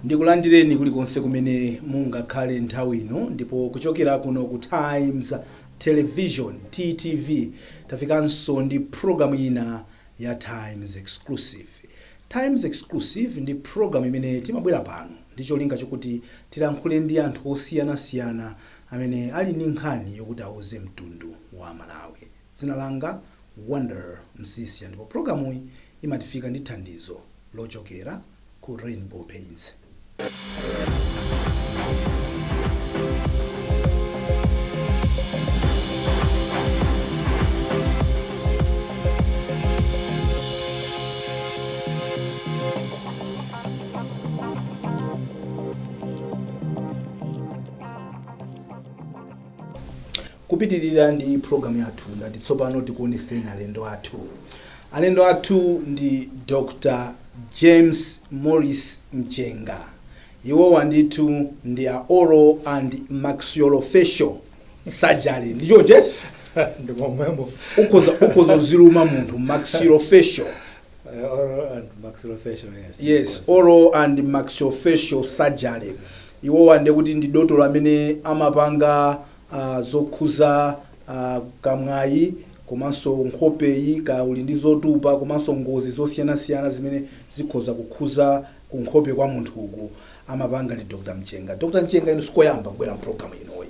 Ndikulandireni kulikonse kumene mungakhale nthawi ino, ndipo kuchokera kuno ku Times Television, TTV, tafikanso ndi programu ina ya Times Exclusive. Times Exclusive ndi programu imene timabwera pano ndi cholinga chokuti tilankhule ndi anthu osiyanasiyana amene ali ndi nkhani yokuti auze mtundu wa Malawi. Dzina langa Wonder Msisia, ndipo programuyi imatifika ndi thandizo lochokera ku Rainbow Paints. Kupitirira ndi programu yathu, ndati tsopano tikuoneseni alendo athu. Alendo athu ndi Dr James Morris Mchenga. Iwowa ndithu ndi a oral and maxillofacial surgery, ndicho Jess? Ndimomwemo. Ukhoza uziluma munthu, maxillofacial. Oral and maxillofacial, yes. Yes, oral and maxillofacial surgery. Iwowa ndekuti ndi dotolo amene amapanga zokhuza kamwayi komanso nkhopeyi, ka uli ndi zotupa komanso ngozi zosiyanasiyana zimene zikhoza kukhuza kunkhope kwa munthu uku, amapanga ndi Dr Mchenga. Dr Mchenga, inu sikoyamba kubwera mpulogalamu inoyi.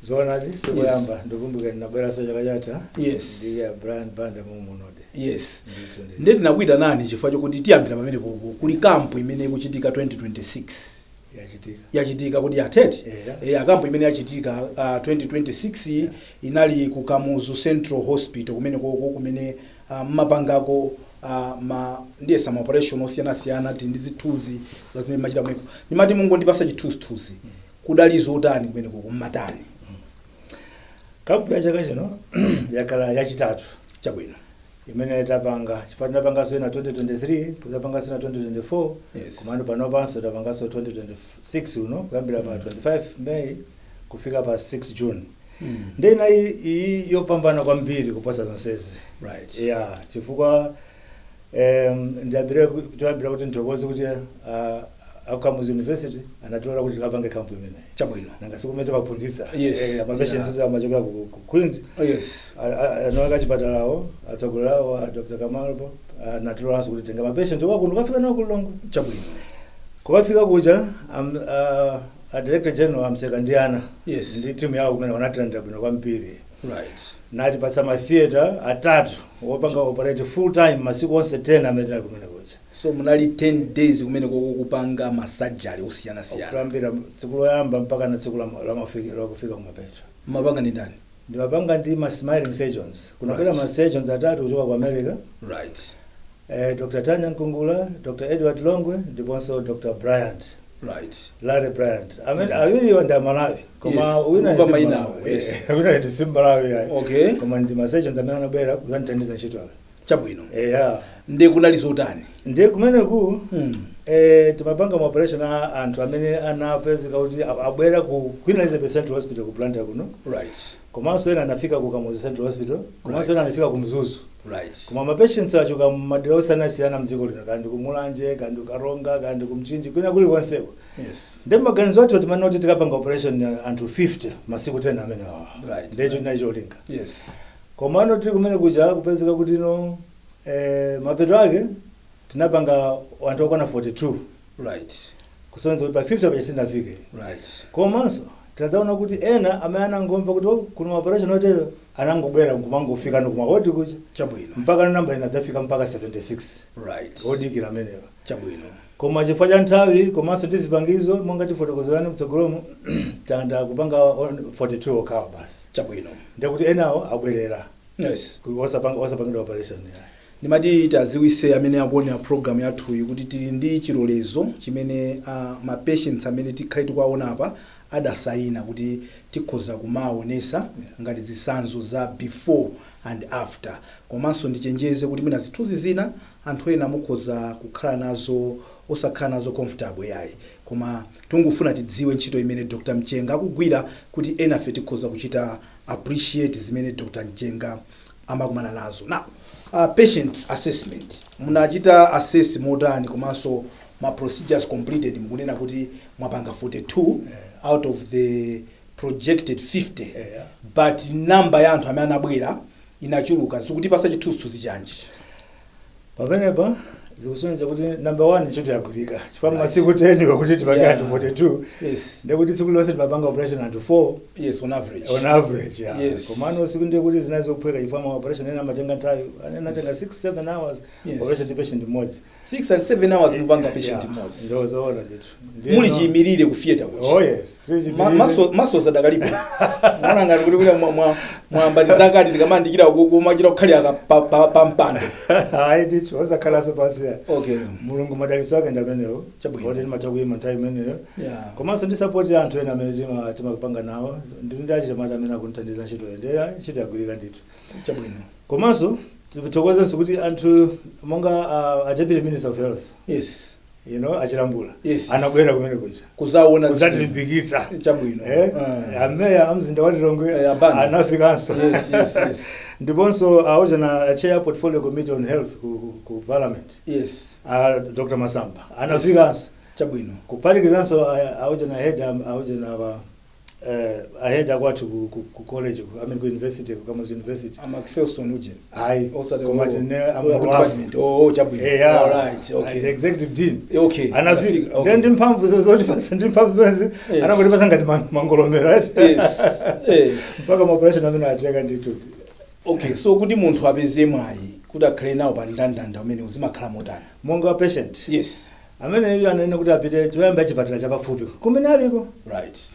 Zoonadi, sikoyamba. Ndikumbuke ndinabweranso chaka chatha. Yes. Ndi ya Brian Banda mumunode. Yes. Ndithu ndithu. Ndiye tinakuyitanani chifukwa chokuti tiyambira pamene popo kuli camp imene ikuchitika 2026. Yachitika. Yachitika kuti yatheti. Yeah. Camp imene yachitika 2026 inali ku Kamuzu Central Hospital, kumene koko kumene mmapangako ma ndiye some operation osiyanasiyana. Tili ndi zithunzi za zimene machita kumeneko. Ndimati mungondipasa chithunzithunzi, kudali zotani kumene koko, mmatani? Camp ya chaka chino yakhala yachitatu. Chabwino. Imene tapanga, chifukwa tinapanganso ina 2023, tapanganso ina 2024. Yes. Komano panopanso tapanganso 2026 uno, kuyambira pa 25 May kufika pa 6 June. Ndena iyi yopambana kwambiri kuposa zonsezi. Right. Yeah, chifukwa ndiyambire toyambira kuti ndithokoze kuti aku Kamuzu University anatilola kuti tikapange camp imeneyi. Chabwino. Nanga sikumene timaphunzitsa. Yes. Ma patients amachokera ku Queens. Oh, yes. Anoka chipatalawo, atsogolerawo a Dr Kamalpo anatilolanso kuti tenga ma patients wakuno kafika nawo kulongo. Chabwino. Kukafika kuja a director general amseka ndi ana Yes. ndi timu yawo kumene wanatilandira bwino kwambiri. Right. Natipatsa ma theatre atatu wopanga operate full time masiku onse 10 amene tinali kumene kuja. So munali 10 days kumene koko kupanga ma surgery osiyanasiyana? Kuyambira tsiku loyamba mpaka na tsiku lakufika kumapeto. Mapanga ndi ndani? Ndimapanga ndi ma smiling surgeons. Kunabwera Right. ma surgeons atatu kuchoka ku America. Right. Dr Tanya Nkungula, Dr Edward Longwe ndiponso Dr Bryant. Right. Larry Bryant. Amene awiriwa ndi Amalawi. Koma wina Kumva ndi mayina Malawi. awo, yes. Wina ndi si Malawi ayi. Okay. Koma ndi ma surgeons amene anabwera kudzandithandiza ntchito. Chabwino. Yeah. Ndiye kunali zotani? Ndiye kumeneku timapanga ma operation a anthu amene anapezeka kuti abwera ku Queen Elizabeth Central Hospital ku Blantyre kuno. Right. Komanso ena anafika ku Kamuzu Central Hospital. Komanso Right. ena anafika ku Mzuzu. Right. Koma ma patients achoka mumadera osiyanasiyana mdziko lino, kandi ku Mulanje, kandi ku Karonga, kandi ku Mchinji, kwina kulikonseko. Yes. Ndi maganizo athu timanena kuti tikapanga operation ya anthu 50 masiku 10 amene awa. Right. Ndicho chinali cholinga. Yes. Komano tili kumene kuja kupezeka kuti no mapeto ake tinapanga anthu okwana 42. Right. Kusonyeza kuti pa 50 paja sitinafike. Right. Komanso tinadzaona kuti ena amene anangomva kuti, oh, kuno operation otero, anangobwera nkumangofika nokumawodi kuja. Chabwino. Mpaka namba inadzafika mpaka 76. Right. Odikira amenewa. Chabwino. Koma chifukwa cha nthawi komanso ndi zipangizo, monga tifotokozerani mtsogolomo, tanda kupanga 42 okhawa basi. Chabwino. Ndekuti enawo abwerera Yes. osapangidwa operation, yeah. Ndimati taziwise amene akuonera program yathuyi kuti tili ndi chilolezo chimene ma patients amene tikhale tikuwaona apa adasayina kuti tikhoza kumaonesa ngati zitsanzo za before and after. Komanso ndichenjeze kuti mwina zithunzi zina anthu ena mukhoza kukhala nazo osakhala nazo comfortable yayi, koma tungofuna tidziwe ntchito imene Dr Mchenga akugwira kuti enafe tikhoza kuchita appreciate zimene Dr Mchenga amakumana nazo. Now, patient assessment, munachita assess motani komanso Ma procedures completed, mukunena kuti mwapanga 42 out of the projected 50, but number ya anthu amene anabwera inachuluka. Zikutipasa chithunzithunzi chanji? Pamenepa zikusonyeza kuti, number one, ntchito yagwirika, chifukwa masiku 10 wakuti tipange anthu 42, ndekuti tsiku lonse timapanga operation anthu 4. Yes, on average. On average, yeah. Komano siku ndiye kuti zinazophweka, chifukwa ma operation ena amatenga nthawi, ena anatenga 6 7 hours operation ndi patient mmodzi. 6 and 7 hours mupanga patient mmodzi? Ndozoona ndithu. Muli chiyimirire ku theater kuchi? Oh yes. Maso sadakalipo, mwana ngati kuti mwambati zakati tikamandikira kumachita kukhalira pa mpando. Hayi ndithu, osakhalanso pansi ya. Mulungu madalitso ake ndi amenewo. Chabwino. Oti timatha kuyima nthawi imeneyo. Komanso ndi support ya anthu ena amene timapanga nawo, ndi achinyamata amene akundithandiza ntchitoyo, ndi ntchito yagwirika ndithu. Komanso tithokozenso kuti anthu monga a Deputy Minister of Health, achilambula, anabwera kumene kuja kuzaona. Kudzatilimbikitsa. Ameya amzinda wa Lilongwe Abanda. anafikanso. Yes. Ndiponso aujana chair Portfolio Committee on Health ku Parliament, Dr Masamba, anafikanso. Kuphatikizanso aujana head, aujana pa ahead akwathu ku college, I mean ku university, ku Kamuzu University. A Macpherson uje? Hayi. Osati Koma tine amulafu. Oh, chabwino. Yeah. All right, okay. The executive dean anafika. Okay. Then ndi mphamvu zotipasa, ndi mphamvu zimene anangotipasa ngati mangolomero, right? Yes. Mpaka ma operation amene ateka ndithu. Okay, so kuti munthu apeze mwayi kuti akhale nawo pa ndandanda umene uzimakhala motani? Monga patient, Yes. amene iyo anene kuti apite choyamba chipatala chapafupi kumene aliko.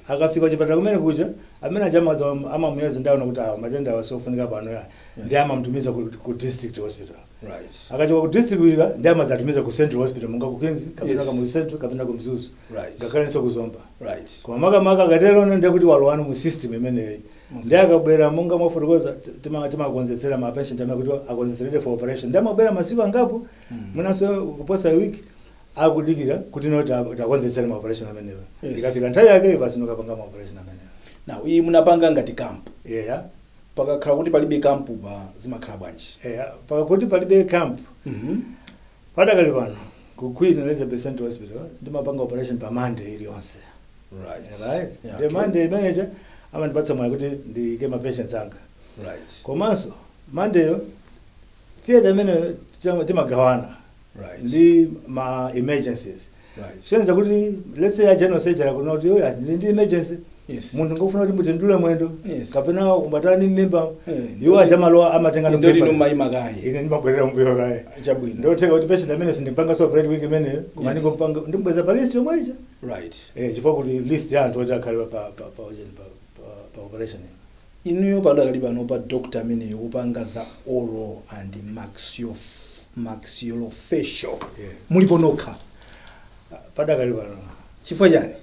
Akafika chipatala kumene kuja, amene aja amamuyeza, ndaona kuti awa matenda awa siofunika pano ya, ndi amamutumiza ku district hospital. Akachoka ku district kuja, ndi amadzatumiza ku central hospital, monga ku Queens kapena Kamuzu Central kapena ku Mzuzu, ngakhalenso ku Zomba. Koma makamaka akaterona, ndiye kuti walowano mu system imeneyi. Ndi akabwera, monga mwafotokoza, timakonzetsera ma patient amene kuti akonzetseredwe for operation, ndi amabwera masiku angapo, mwinanso kuposa week, akudikira kuti no, takonzetsere ma operation amenewa. Ikafika nthawi yake, basi, nokapanga ma operation amenewa. Now, iyi munapanga ngati camp. Yeah. Pakakhala kuti palibe camp pa, zimakhala bwanji? Yeah, pakakuti palibe camp, padakali pano ku Queen Elizabeth Central Hospital ndimapanga operation pa Monday iliyonse. Right. The Monday imeneja amandipatsa mwayi kuti ndiyike ma patients anga. Komanso Mondayo theatre imene timagawana ndi ma emergencies, kusonyeza kuti, let's say, a general surgery akuona kuti oya, ndili ndi emergency, munthu ngofuna kuti mutendule mwendo kapena umbatani mmimba, iwo aja malowa amatenga no Ndoli preference. nomayima kaye. Ine ndimabwerera mbuyo kaye. Ndotheka kuti patient amene sindipanga so operate week imeneyo, koma ndingopanga, ndimubweza pa list yomwe ija. Chifukwa kuti list ya anthu oti akhale pa operation. Inuyo padakali pano pa, doctor ameneyo wopanga za oral and maxillofacial, mulipo nokha? Padakali pano. Chifukwa chani?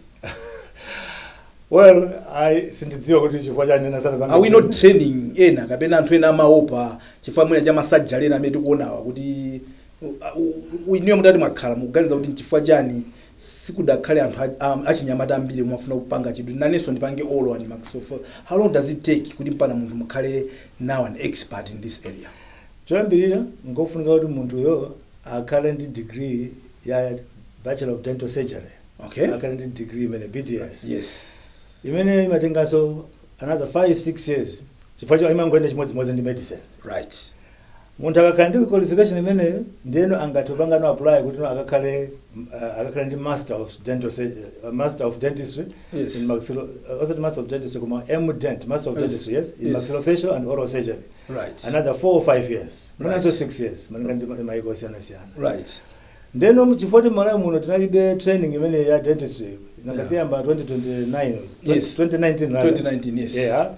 Well, I sindidziwa kuti chifukwa chani ena sanapanga. Are we not training ena, kapena anthu ena amaopa chifukwa mwina cha ma surgery ena amene tikuonawa? Kuti inuyo mutati mwakhala, mukuganiza kuti nchifukwa chani sikudakhale anthu achinyamata ambiri mwafuna kupanga chidwi, nanenso ndipange oral and maxillofacial? How long does it take kuti mpana munthu mukhale now an expert in this area? Choyambirira, ngofunika kuti munthuyo akhale ndi degree ya Bachelor of Dental Surgery. Akhale ndi degree imene, BDS, imene imatenganso another 5 6 years, chifukwa cho imangoenda chimodzimodzi ndi medicine. Munthu akakhala ndi qualification imeneyo, ndiyeno angathe kupanga no apply kuti no akakhale ndi master of dentistry in maxillo, osati master of dentistry, koma MDent, master of dentistry, yes, in maxillofacial and oral surgery. Another 4 or 5 years, mwinanso 6 years, malinga ndi maiko osiyanasiyana. Ndeno chifukwa kuti Malawi muno tinalibe training imene ya dentistry, nakasiyamba 2029, 2019 rather. 2019, yes. Yeah,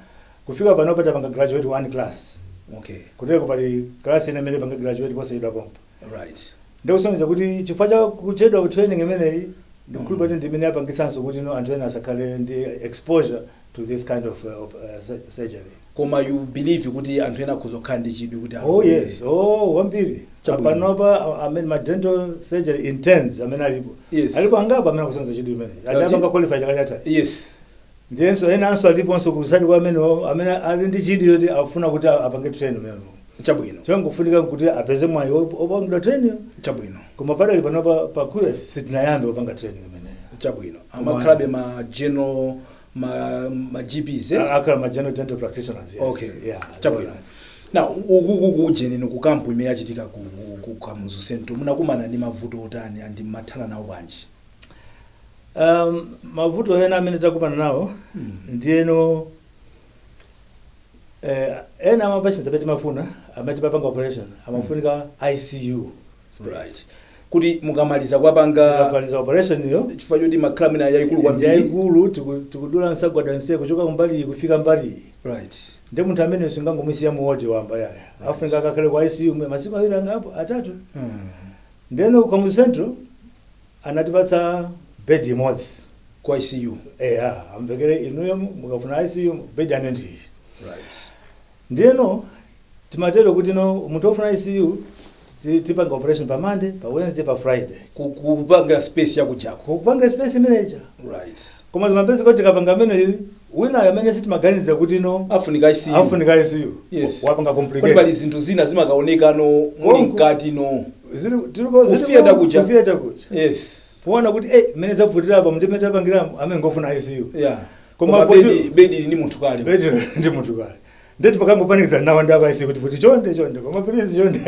kufika panopa tapanga graduate one class. Kuteko pali class ina imene panga graduate posachedwa pompo. Ndikusonyeza kuti chifukwa cha kuchedwa ku training imeneyi, ndikukhulupirira kuti ndi imene yapangitsanso kuti no, anthu ena asakhale ndi exposure to this kind of surgery. Koma you believe kuti anthu ena akhoza kukhala ndi chidwi kuti Oh yes, oh, wambiri. Chabwino. Panopa, I mean, ma dental surgery interns amene alipo, alipo angapo amene akusonyeza chidwi imeneyi, achapanga qualify chaka chatha. Ndiyenso enanso aliponso kusati kwa amenewo amene ali ndi chidwi yoti afuna kuti apange train umenewo. Chabwino. Chongofunika kuti apeze mwayi opangidwa training. Chabwino. Koma padali panopa pa KUHeS sitinayambe kupanga training imeneyo. Chabwino, amakhalabe ma general ma GPs, eh? Akhala ma general dental practitioners, yes. Okay. Yeah. Chabwino. Now ukuku kujeni ku camp imene yachitika ku Kamuzu Central, munakumana ndi mavuto otani andi mmathana nawo bwanji? Mavuto ena amene takumana nawo ndiyeno ena ama patients amene timafuna, amene timapanga operation, amafunika ICU space. Right, kuti mukamaliza kwapanga Tikamaliza operation iyo, chifukwa choti makhala mwina yayikulu kwambiri. Yayikulu, tikudula nsagwada nsiye kuchoka kumbali iyi kufika mbali iyi. Ndi munthu amene singangomusiya mu ward wamba yaya. Afunika akakhale ku ICU mwe masiku 2 angapo, 3. Ndeno ku Kamuzu Central anatipatsa bed imodzi. Ku ICU? Eya, amvekere inuyo mukafuna ICU, bed ane ndiyi. Ndiyeno timatero kuti no, munthu wofuna ICU tipanga operation pa Monday, pa Wednesday, pa Friday. Kupanga space yakujako. Kupanga space imeneja. Koma zimapezeka kuti tikapanga ameneyi, wina amene sitimaganiza kuti no afunika ICU, afunika ICU, wapanga Kuti pali complicate. zinthu zina zimakaoneka no muli Konko. mkati no Zili Ku theatre kuja. ku theatre kuja. Poona kuti mmene zavutira apa, ndimene tapangiramo, amene ngofuna ICU. Koma Koma bedi ili ndi munthu kale. Bedi ndi munthu kale. Ndeti pakangopanikiza nawo ndi apa ICU kuti chonde chonde, koma please chonde,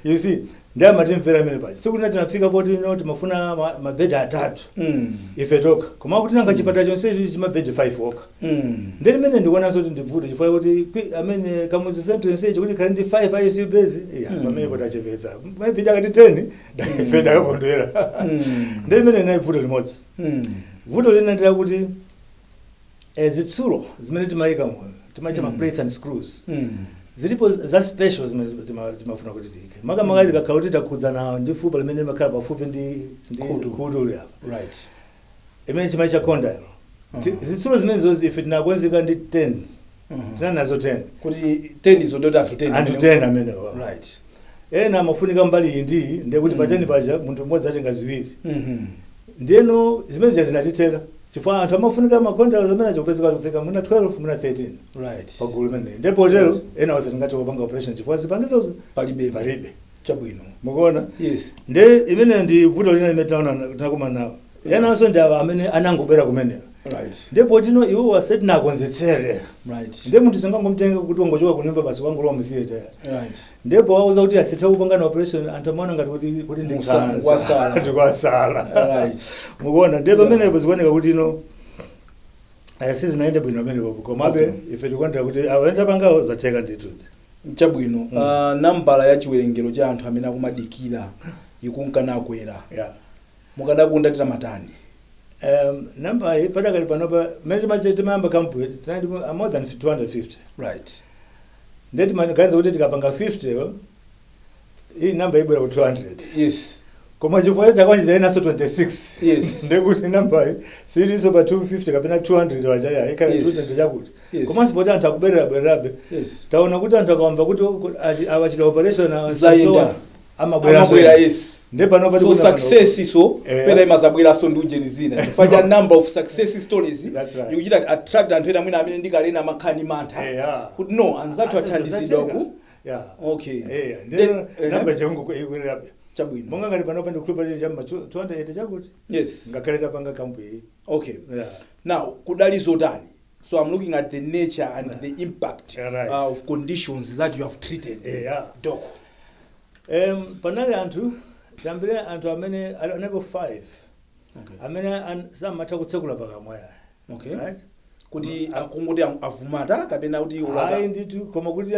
you see, ndi amatimvera amene paja. Tsiku lina tinafika poti ino timafuna mabedi 3 ife tokha, koma kuti nanga chipatala chonsechi chimabedi 5 okha. Ndi limene ndikuonanso kuti ndivuto, chifukwa kuti amene Kamuzu Central yonsechi kuti khale ndi 5 ICU beds, yeah, pamene potachepetsa maybe akati 10, ife takakondwera. Ndi limene linali vuto limodzi. Vuto lina ndi lakuti zitsulo zimene timayika moyo, timacha ma plates and screws, zilipo za special zimene timafuna kuti tiyike, makamaka zikakhala kuti takhudzana ndi fupa limene limakhala pafupi ndi Khutu. khutu uli apa, imene timayicha condyle. Zitsulo zimene zozi ife tinakonzeka ndi 10. Tinali nazo 10. Kuti 10 izo ndoti anthu 10? Anthu 10 amenewa. Ena amafunika mbali iyi ndi iyi, ndiye kuti pa 10 paja munthu mmodzi atenga ziwiri. Ndiyeno zimene zija zinatithera, chifukwa anthu amafunika ma condyles amene achopezeka kufika muna 12, muna 13 pagulu limene. Ndipo tero ena wase tingati kupanga operation chifukwa zipangizozo palibe. Palibe. Chabwino. Mukuona? Yes. Nde imene ndi vuto lina limene tinaona tinakumana nawo. Enanso ndi awa amene anangobwera kumeneyo. Ndipo tino iwo wase tinakonzetsere. Ndiye munthu singangomtenga kuti wangochoka kunyumba basi wangolowa mu theatre. Ndipo wauza kuti asitha kupanga operation, anthu amaona ngati kuti ndi nkhanza. Ndikwasala. Ndikwasala. Mukuona? Ndiye pamenepo zikuoneka kuti ino sizinaende bwino pamenepo, komabe ife tikuonera kuti awa tapangawo zatheka ndithu. Chabwino. Nambala ya chiwerengero cha anthu amene akumadikira ikunkanakwera. Mukadakonda titamatani? Namba iyi padakali panopa, mmene timayamba camp tinali more than 250. Ndiye timaganiza kuti tikapanga 50 yo, iyi namba ibwera ku 200. Koma chifukwa chakwanjiza inanso 26, ndekuti namba iyi silinso pa 250 kapena 200 wachaya, ikhala 200 chakuti. Komanso poti anthu akuberera bwererabe, taona kuti anthu akamva kuti awachita operation Zayenda. amabweranso. Amabwera, yes. Ndiye pano So success so pena imazabweranso ndi ujeni zina chifukwa cha number of success stories. That's right. Ikuchita attract anthu ena mwina amene ndikalena amakhala ndi mantha kuti no, anzathu athandizidwa ku Okay. Ndiye namba changu ikwerabe. Monga ngati panopa ndikukhulupirira cha ma 280 chakuti, ngakhale tapanga camp iyi. Now kudali zotani? So I'm looking at the nature and the impact of conditions that you have treated, doc. Panali anthu, tiyambire anthu amene analipo 5 amene samatha kutsekula pakamwa. Right? Kuti akungoti avumata kapena kuti Ayi ndithu, koma kuti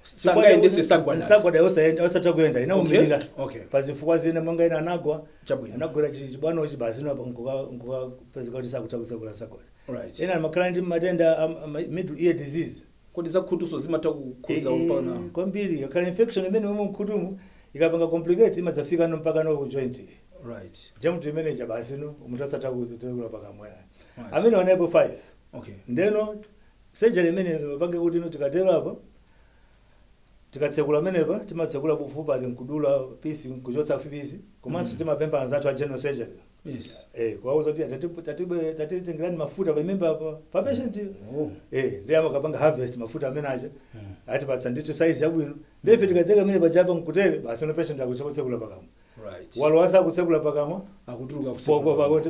Sangayendese sagwada. Nsagwada osatha kuyenda, inaumirira pazifukwa zina, monga ina anagwa, anagwera chibwanochi basi, nkukapezeka kuti sakutha kutsekula nsagwada. Ena amakhala ndi matenda middle ear disease. Kuti zakhutuso zimatha kukhuza mpaka Kwambiri, yakhala infection imene momwe mkhutumu ikapanga complicate imadzafika no mpaka no ku joint. Jamutu imeneja basi no munthu asatha kutsekula pakamwa. Amene wanepo 5. Ndeno surgery imene imapange kuti ino tikatero apa tikatsekula amenepa, timatsekula bufupa ali nkudula piece, nkuchotsa piece, komanso timapempha anzathu a general surgery kuwauza kuti tatitengerani mafuta pamimba apa pa patient. Ndiye amakapanga harvest mafuta amene aja, atipatsa ndithu size yabwino. Ndife tikadzeka mene pachapa nkutere basi, no patient akutsekula pakamwa. Walo akutsekula pakamwa. Akutuluka.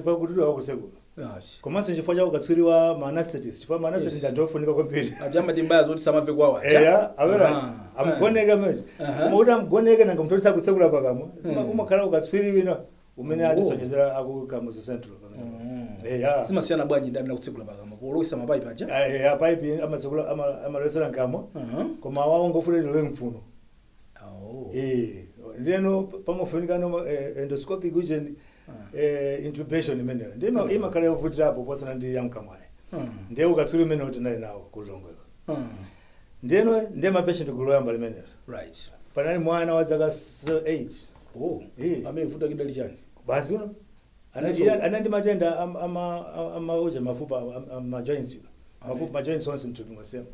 Pakutuluka kutsekula. Komanso chifukwa cha ukatswiri wa ma anesthetist, chifukwa ma anesthetist anthu ofunika kwambiri. Ajamba mbaya zoti samamve kwawo aja. Eya, awera amugoneka mene. Koma kuti amugoneke, nanga munthu sakutsekula pakamwa, umakhala ukatswiri wina umene atisonyezera aku Kamuzu Central pamene. Eya. Zimasiyana bwanji ndi amene akutsekula pakamwa polowesa mapaipi aja? Eya, paipi amatsekula, amalowesera mkamwa, koma awawo ngofuna lilowe mfuno. Eh, ndiyeno pamafunika no endoscopic ujeni, intubation imeneyo ndi imakhala yovutirapo posana ndi yamkamwayi. Ndiye ukatswiri umene tinali nawo kulongweko. Ndiyeno ndiye mapatient gulu loyamba limenelo. Panali mwana wa zaka 8. Amene vuto kidali chani? Basi uno ana ndi matenda amauja mafupa, ama joints, mafupa, ma joints onse mthupi mwasema.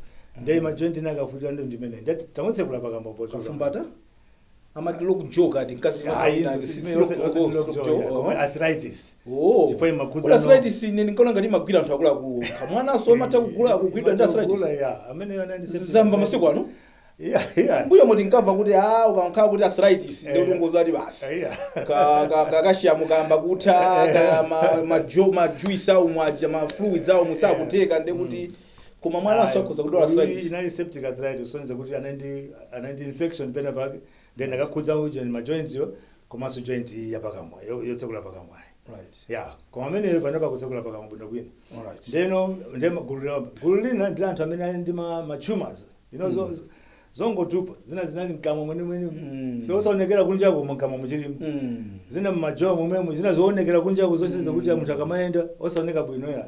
Ndiye ma joint inakafutira ndo ndimene ndiye tamutsekula pakamwa po. Kafumbata amati lockjaw kati mkazi. Arthritis. Chifukwa imakhudza arthritis ine ndinkaona ngati imagwira anthu akuluakulu. Kamwananso amatha kugula kugwidwa ndi arthritis? Ya, amene anandi Zamba masiku ano. Yeah. Mbuyo moti nkamva kuti ukankhala kuti arthritis ndi utongoza ati basi ka kashiyamu kamba kutha ka ma juice awo mwaja, ma fluids awo musakuteka, ndi kuti koma mwananso akhoza kudwala arthritis? Inali septic arthritis, sonza kuti anandi infection pena pake, then akakhudza uje ma joints yo, komanso joint iyi yapakamwa yotsekula pakamwa. Ya, koma ameneyo pano pakutsekula pakamwa bwino bwino. Ndeno ndiye gulu lina, gulu lina ndi anthu amene ali ndi ma tumors zongotupa, zina zinali mkamwa mwenemwene, zosaonekera kunjako, mkamwa muchilimo, zina mmajawa momwemo, zina zoonekera kunjako, zoseza kuti munthu akamayenda osaoneka bwino ya.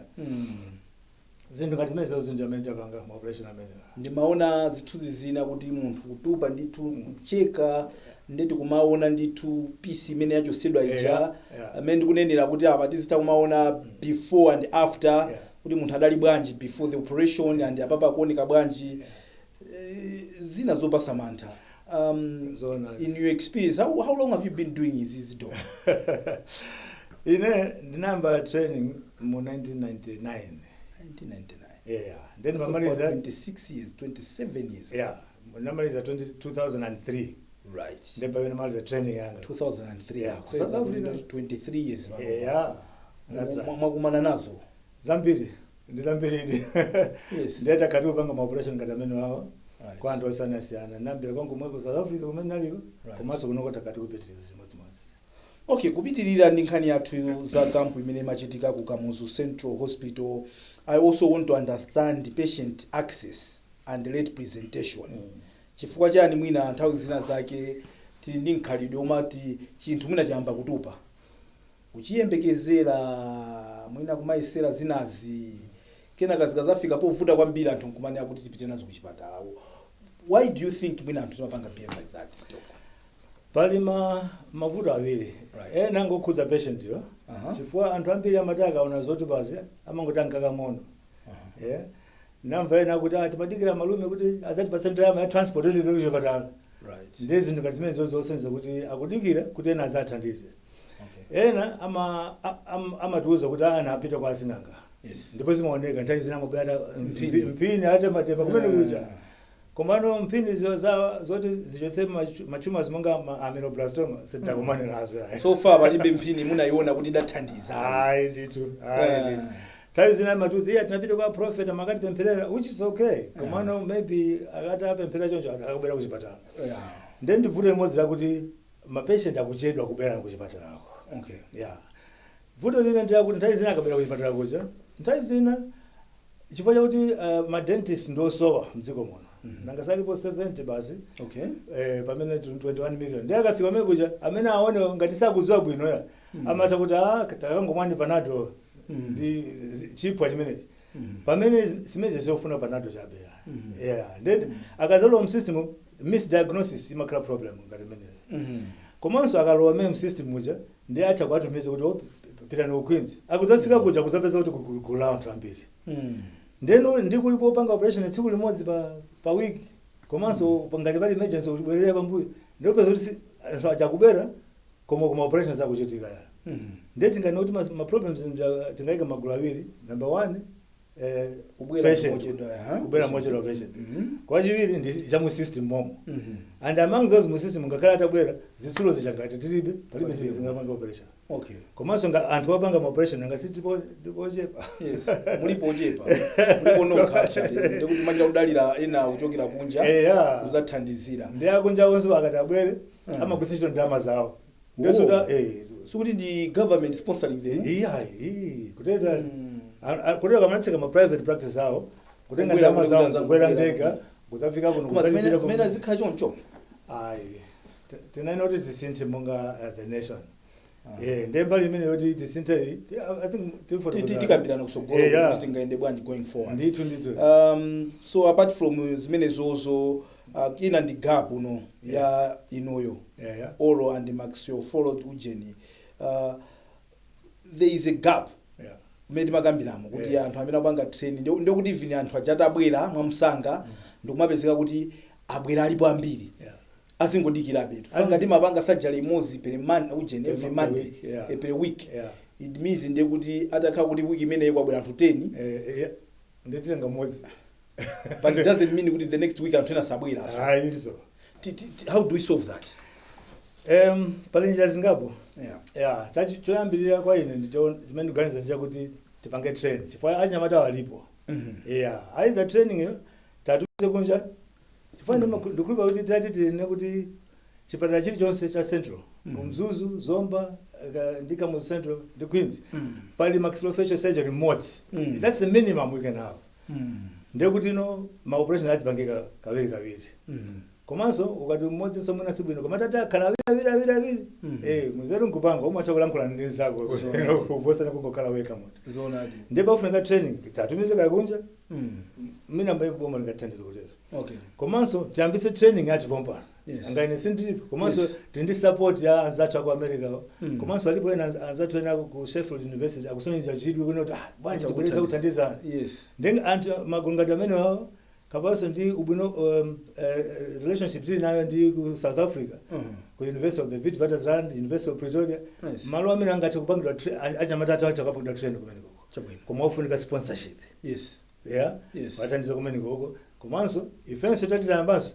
Zinthu ngati zimenezo, zinthu amene tapanga ma operation amene. Ndimaona zithunzi zina kuti munthu kutupa ndithu, kucheka, ndeti kumaona ndithu piece imene yachosedwa ija, amene ndikunenera kuti apa tizitha kumaona before and after, kuti munthu adali bwanji before the operation and apapa akuoneka bwanji. Zina zopasa mantha. Zona. In your experience, how long have you been doing izi, doc? Ine ndinayamba training mu 1999. 1999? Yeah, then That's mamaliza about 26 years, 27 years. Yeah, namaliza 20 2003. Then pamene namaliza training yanga. 2003? Yeah, So South it's Africa. 23 years. Yeah, that's right. Mwakumana nazo. Zambiri, ndi zambiri. Ndiye takati kupanga ma operation ngati amene wawa kwa anthu osiyanasiyana, nambira kwangu mweko South Africa kumene naliko, komanso kunoko takati kupitiriza chimodzimodzi. Okay, kupitirira ndi nkhani yathu za camp imene imachitika ku Kamuzu Central Hospital, I also want to understand patient access and late presentation. Chifukwa chani mwina nthawi zina zake tili ndi mkhalidwe umati chinthu mwina chayamba kutupa, kuchiyembekezera, mwina kumayesera zinazi, kenaka zikazafika povuta kwambiri anthu nkumanena kuti tipite nazo kuchipatala? Why do you think mwina anthu timapanga behave like that, Doc? Pali mavuto awiri. Ena ngokhudza patient yo, chifukwa anthu ambiri amati akaona zotupazi amangoti ankakang'ono. Yeah. Namva ena kuti, "Ah, timadikira malume kuti adzatipatse ndalama ya transport kuti tipite kuchipatala." Ndiye zinthu ngati zimene zosenza kuti akudikira kuti ena adzathandize. Ena amatiuza kuti ana apita kwa asing'anga. Ndipo zimaoneka nthawi zina amabwera Mphini. Mphini atematema kumene kuja. Komano mphini zoti zichotse ma tumors monga ameloblastoma sitidakumane nazo ayi. So far palibe mphini munayiona kuti idathandiza? Ayi ndithu, ayi ndithu. Nthawi zina amatiuza, "Iya, tinapita kwa prophet, amakatipempherera," which is okay, komano maybe akati apemphera choncho akabwera kuchipatala. Ndiye ndi vuto limodzi lakuti mapatient akuchedwa kubwera kuchipatalako. Yeah, vuto lina ndi lakuti nthawi zina akabwera kuchipatala kuja, nthawi zina chifukwa chakuti ma dentist ndi osowa mdziko muno, nanga salipo 70 basi, pamene 21 million. Ndiye akafika amene kuja, amene aone ngati sakudziwa bwino ya, amatha kuti, "Ah, takangomwani Panado ndi chipwa chimenechi," pamene zimene zofuna Panado chabe ya. Yeah, then akazalowa msystem, misdiagnosis imakhala problem ngati imeneyo. Komanso akalowa meme system muja, ndi atha kuwatumiza kuti, "Oh, pitani ku Queens." Akudzafika kuja kudzapeza kuti kula anthu ambiri. Ndeno ndikulipo opanga operation tsiku limodzi pa week, komanso ngati pali emergency kubwerera pambuyo, ndopeza kuti anthu achakubwera koma kuma operations akuchitika ya. Ndiye tingani kuti ma problems tingayika magulu awiri. Number one, Kubwera patient. Mochedwa, aha. Kubwera mochedwa patient. Kwachiwiri ndi cha mu system momo. And among those mu system, ngakhale atabwera, zitsulo zichangati tilibe, palibe. Palibe. Zingapanga operation. Komanso nga anthu apanga ma operation anga sitipo ndipochepa. Yes, mulipo ochepa, mulipo nokha actually, ndikuti machita kudalira ena kuchokera kunja kuzathandizira. Ndi akunja onse akati abwere, amagwiritsa ntchito ndalama zawo. Ndeso Sikuti ndi government sponsoring them? Iyayi, kuteta kuteta kamatseka ma private practice awo, kutenga Kubwera ndalama kuno zawo, kudzanza kukwera kubwera ndege kuno. kudzafika kuno, Koma zimene kudzalipira zimene kuno. zikhala choncho. Ayi, tinaina kuti tisinthe monga as a nation. Ndiye mbali imene yoti tisinthe iyi, I think Tikambirana kusogolo kuti tingayende bwanji going forward. Ndithu. So apart from zimenezozo, ina ndi gap uno ya inuyo, oral and maxillofacial ujeni, there is a gap mmene timakambiramo kuti anthu amene akupanga training, ndikuti even anthu aja atabwera mwamsanga, ndikumapezeka kuti abwera alipo ambiri, azingodikirabe. Fanga timapanga surgery imodzi per month, ujeni, Per every per Monday, week, yeah. per week. It means ndiye kuti atakhala kuti wiki imeneyi kwabwera anthu 10, Ndititenga mmodzi. But it doesn't mean kuti the next week anthu ena sabwera. So Ayiso. How do we solve that? Pali njira zingapo. Yeah, choyambirira kwa ine ndicho chimene ndikuganiza ndichakuti tipange train, chifukwa achinyamata alipo. Yeah, either training iyo tatumize kunja, chifukwa ndikulipa kuti tati tine kuti chipatala chilichonse cha central, kumzuzu, Zomba, ndi Kamuzu Central ndi Queens, pali maxillofacial surgery mmodzi. That's the minimum we can have. Ndiye kuti ino ma operation azipangika kawiri kawiri. Komanso ukati mmodzinso mwina sibwino, koma tati akhala awiri, awiri, awiri, awiri, muzeru nkupanga umatha kulankhula ndi nzako kuposa kungokhala wekha munthu. Zoonadi. Ndiye pafunika training, tatumize kakunja. Mina mbaye boma lingathandiza kutero. Komanso tiyambitse training yachipompano. Angaine sindilipo, komanso tili ndi support ya anzathu aku America. Komanso alipo ena anzathu ena ku Sheffield University akusonyeza chidwi kuno kuti bwanji tibwereza kuthandizana. Then anthu magulu ngati amene wawo, kapanso ndi ubwino relationship tili nayo ndi ku South Africa, ku University of the Witwatersrand, University of Pretoria, malo amene angathe kupangidwa achinyamata athu atha kupangidwa training kumene koko. Koma ofunika sponsorship. Yeah. Wathandiza kumene koko. Komanso ifenso tatitayambanso,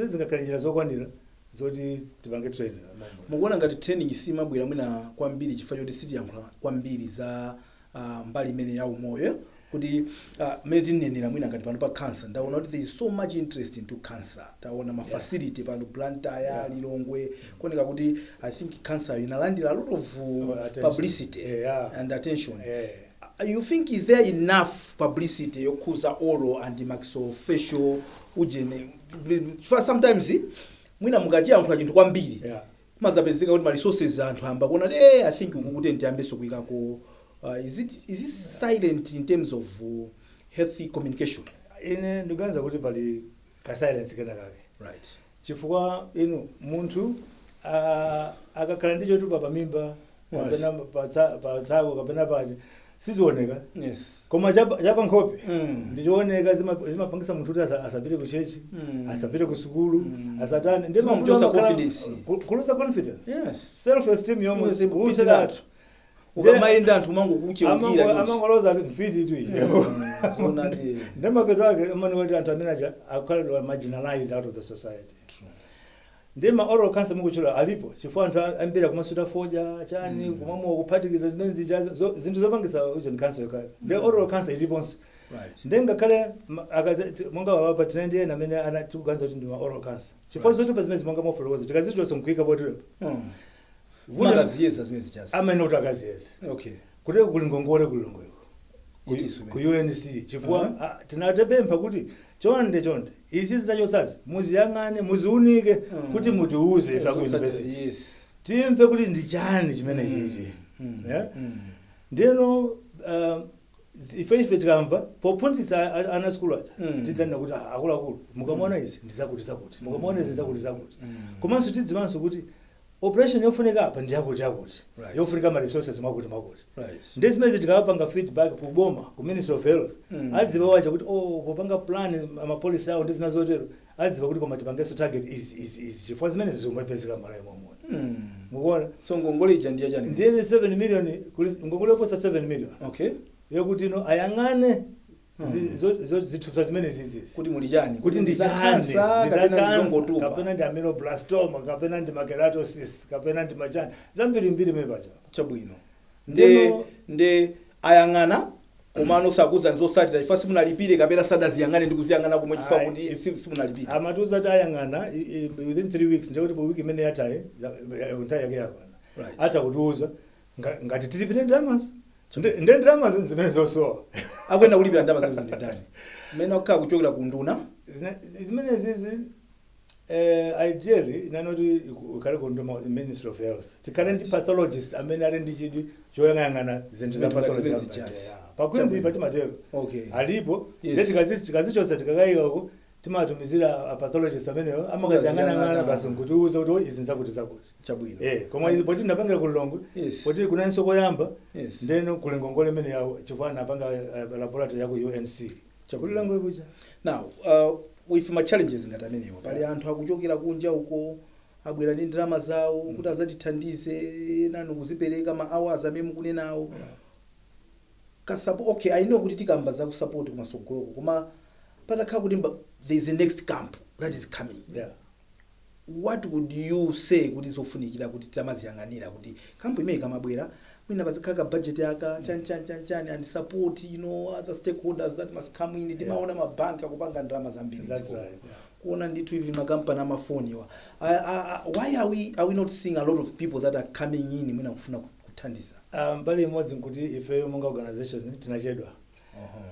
zingakhale njira zokwanira zoti tipange training. Mukuona ngati training simabwera mwina kwambiri chifukwa choti sitiyankhula kwambiri za mbali imene ya umoyo, kuti mmene tinenera mwina ngati pano pa cancer, ndaona kuti there is so much interest into cancer. Taona ma facility pano, Blantyre, Lilongwe, kuoneka kuti I think cancer inalandira a lot of Oh, attention. publicity and attention. You think is there enough publicity yokhuza oral and maxillofacial ujene? Chifukwa sometimes mwina mukachiyankhula chinthu kwambiri, mazapezeka kuti ma resources anthu amba kuona kuti I think uku kuti ndiyambenso kuyikako. Is it silent in terms of healthy communication? Ine ndikuganiza kuti pali ka silence kena kake, chifukwa inu munthu akakhala ndi chotupa pamimba, kapena patsako kapena pati, sizioneka. Koma chapa nkhope ndichooneka, zimapangisa munthu kuti asapite ku church, asapite ku sukulu, asatani. Ndi Zimamuchosa mafuta amakhala- confidence. Kuluza confidence, self esteem yomwe Yes, kuteratu. Ukamayenda anthu mangokucheukira. Amangoloza mfiti tu iyi. Zoonadi. Ndi mapeto ake amene kuti anthu amene aja akukhalidwa marginalized out of the society. Ndi ma oral cancer mukuchula alipo, chifukwa anthu ambiri akumasuta fodya, chani, kumamwa, kuphatikiza zimene zija, zinthu zopangisa ujeni cancer yokhayo. Ndi oral cancer iliponso. Ndi ngakhale monga wapa tine ndi ena amene tikuganiza kuti ndi ma oral cancer, chifukwa zotupa zimene zimonga mofotokoza tikazichotsa nkuika poterepo. Makaziyeza zimene zichazi. Amene kuti akaziyeza. Kuteko kuli ngongole kulilongweko Itiso ku UNC, chifukwa tinatepempha kuti chonde chonde izi zitachotsazi muziyang'ane, muziunike, kuti mutiuze ife aku university, timve kuti ndi chani chimene chichi. Yeah? Ndeno ife tikamva pophunzitsa ana sukulu aja, tidzanena kuti, "Ah, akuluakulu, mukamaona izi ndizakuti zakuti, mukamaona izi zakuti zakuti." Komanso tidziwanso kuti operation yofunika apa ndi yakuti yakuti, yofunika ma resources mwakuti mwakuti. Ndi zimene tikawapanga feedback ku boma, ku Ministry of Health, adziwa wacha kuti oh, popanga plan ma policy awo ndi zina zotero, adziwa kuti koma tipangenso target izi, izi, izi, chifukwa zimene zomwepezeka m'malawi momwe. Mukuona? So ngongole ija ndiye chani? Ndiye 7 million, ngongole yoposa 7 million, yokuti ino ayang'ane. Zithupsa zimene zizizi kuti muli chani, kuti ndi za chani, cancer, ndi za kapena ndi cancer, zongotupa. Kapena ndi ameloblastoma, kapena ndi makeratosis, kapena ndi machani zambirimbiri mene pacha. Chabwino, nde Ndeno nde ayang'ana komano sakuza nzosatira chifukwa simunalipire, kapena sadaziyang'ane ndi kuziyang'ana komwe chifukwa Ayi. kuti simunalipire? Amatiuza kuti ayang'ana within 3 weeks, ndekuti po wiki imene yathayi, nthawi yake yakwana, atha kutiuza ngati tilipire ndalamazo. Nde ndalamazo zimene zosowa. Akuyenda kulipira ndalama zimenezo ndi ndani mmene akukhala kuchokera ku nduna? Zimene zizi, ideally inanoti ikhale ku nduna, Ministry of Health. Tikhale ndi pathologist amene ali ndi chidwi choyang'anayang'ana zinthu za Zinthu pathology. ngati zimene zichasi. Yeah. Pa Queens patimatero alipo. Yes. Nde tikazichotsa, tikakayikako, timatumizira a pathologist ameneyo, amakaziyang'anayang'ana basi nkutiuza kuti, "Oh, izi nzakuti zakuti." Chabwino. Koma izi poti ndinapangira ku Lilongwe, poti kunanso koyamba, ndeno kuli ngongole imene yawo chifukwa anapanga laboratory yaku UNC Chabwino. Ku Lilongwe kuja. Now, with ma challenges ngati amenewa, pali anthu akuchokera kunja uko, abwera ndi ndalama zawo kuti azatithandize nanu kuzipereka ma hours amene mukunenawo kasapo. Okay, I know kuti tikamba za kusupport kumasogoloko, koma patakhala kuti there is a next camp that is coming, what would you say kuti zofunikira kuti tamaziyang'anira kuti camp imene ikamabwera, mwina pazikhala ka budget yaka chani chani chani chani, and support other stakeholders that must come in? Timaona mabanki akupanga ndalama zambiri That's dziko. right, yeah. Kuona ndithu even makampani amafoniwa. Why are we not seeing a lot of people that are coming in mwina kufuna kuthandiza? Mbali imodzi nkuti ifeyo monga organization tinachedwa.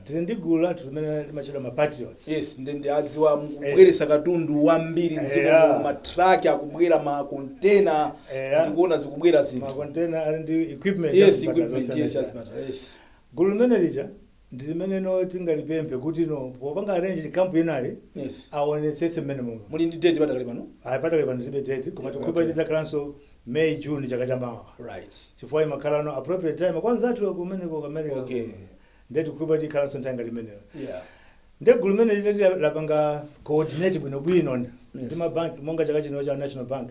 Tili ndi gulu lathu limene limachedwa ma Patriots. Yes, ndi adziwa mukubweresa katundu wambiri mdziko muno, matraki akubwera, makontena, ndikuona zikubwera zinthu. Makontena ali ndi equipment ya zipatala Equipment, yes. zosiyanasiyana. Azipatala, yes. Gulu limene lija ndi limene no tingalipemphe kuti no popanga arrange camp inayi, aonetsetse mmene muno. Muli ndi date padakali pano? Ayi, patakali pano tilibe date, koma tikhupa tidzakhalanso May, June chaka chamawa, chifukwa imakhala no appropriate time kwanzathu kumeneko kamene. Ndiye tikhupa tikhalanso nthawi ngati imeneyo. Ndiye gulu limene litati lapanga coordinate bwinobwino ndi mabanki, monga chaka chino cha National Bank,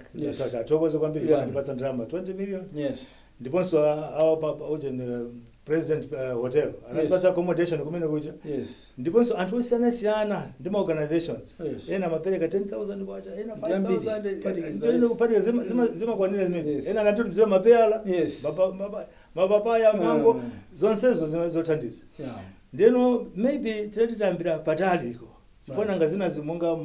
tathokoze kwambiri, yeah, ndalama 20 million. Ndiponso awo ujeni President Hotel anatipatsa accommodation kumene kuja. Ndiponso anthu osiyanasiyana ndi ma organizations, ena amapereka 10,000 kwacha, ena Ndi ambiri. 5000. Kuphatikiza, Ena yes. kuphatikiza zimakwanira zimene. Ena anatitumizira mapeyala, mapapaya, mango, zonsezo zothandiza. Ndeno maybe tilati tayambira pataliko, chifukwa nanga zina zimonga